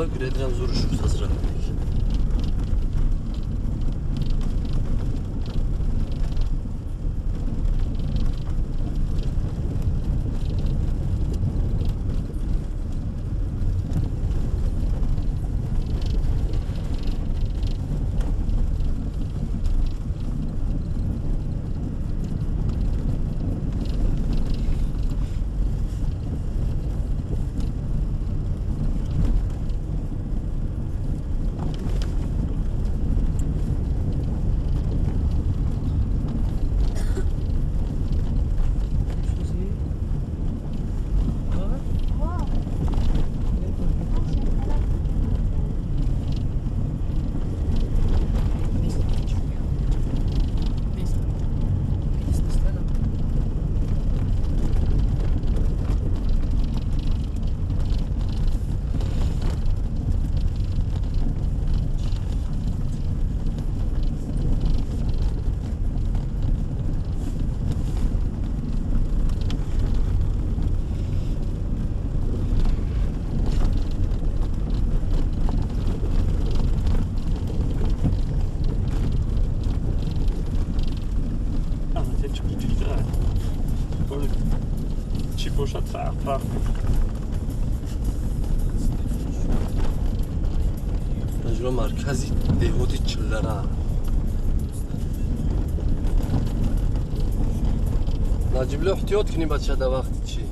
Шава грейдерам зур шуд аз раҳ. Наҷро маркази деҳоти Чилдара. Наҷибло, эҳтиёт кунӣ бача да вақти чӣ.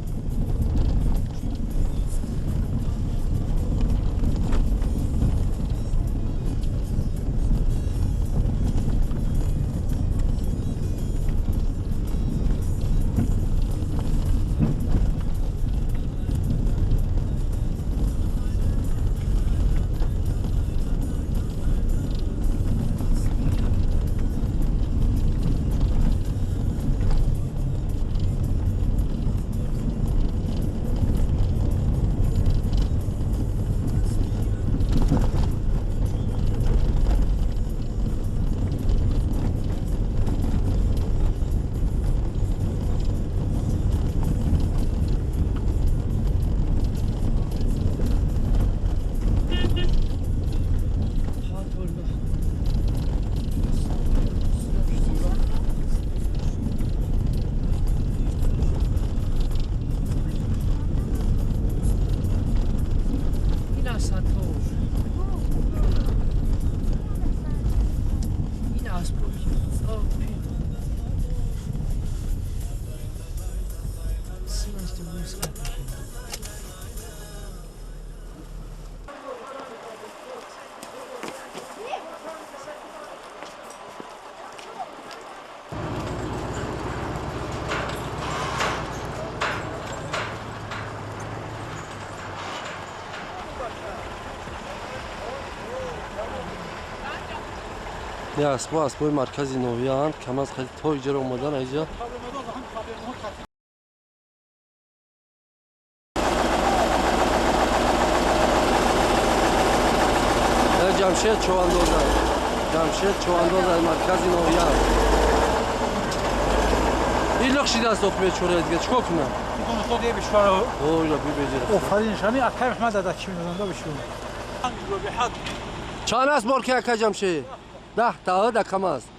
Аспо аспои маркази ноҳияанд, камаз хеле то иҷара омадан аиҷа. Ҷамшед Човандоза, Ҷамшед Човандоза маркази ноҳия. Ин лох шидааст ох бечора, дига чикор кунам? Офарин, акай Муҳаммад ада чӣ мезанда бишун. Чанд аст бор ки ака Ҷамшед? 10 та да кам аст.